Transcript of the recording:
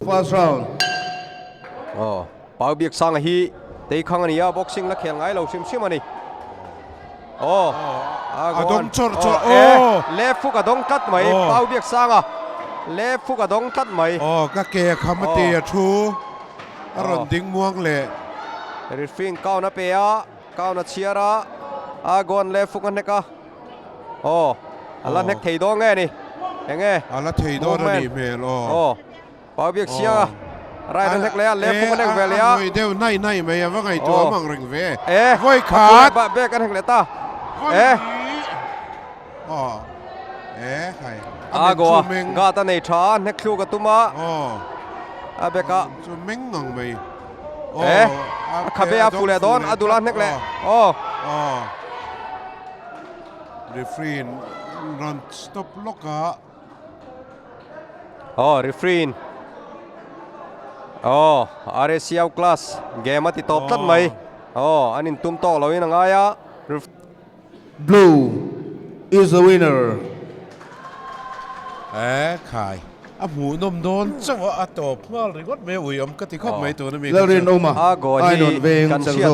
first round. Aw, Pau Biaksanga hi teikhang a ni a, boxing la khel ngai lo hrim hrim a ni. Aw, a dawng chawrh chawrh, aw. Left hook a dawng tlat mai, Pau Biaksanga left hook a dawng tlat mai. Aw, ka ke a kham a ti a thu, a rawn ding muang leh. Referee count a pe a, count a chhiar a, a goan left hook a hnek a. Aw, a la hnek thei dawn nge ni? Enge? A la thei dawn a nih hmel, aw. Aw. Pau biak siang a, right a hnek leh a, left hook a hnek ve leh a. A ngawi deuh nai nai mai, a va ngaihtuah awm ang reng ve. E, Vawi khat. Bek a hnek leh ta. E. Aw. E, khai. A goa, guard a nei tha a, hnek thluk a tum a. Aw. A bek a. Chu meng ngang mai. E, a khabe a fu leh dawn, a dul a hnek leh. Aw. Aw. Referee rawn stop lawk a. Aw referee in aw RACL class game a ti tawp tlat mai aw an in tum tawk lo in a ngai a. Blue is the winner. E khai a hmuh nawm dawn chauh a a tawp nghal ringawt mai a ui awm ka ti khawp mai tuna mi kha chu. Lalrinawma A goal hi Ainawn veng kan chang hriat zawk.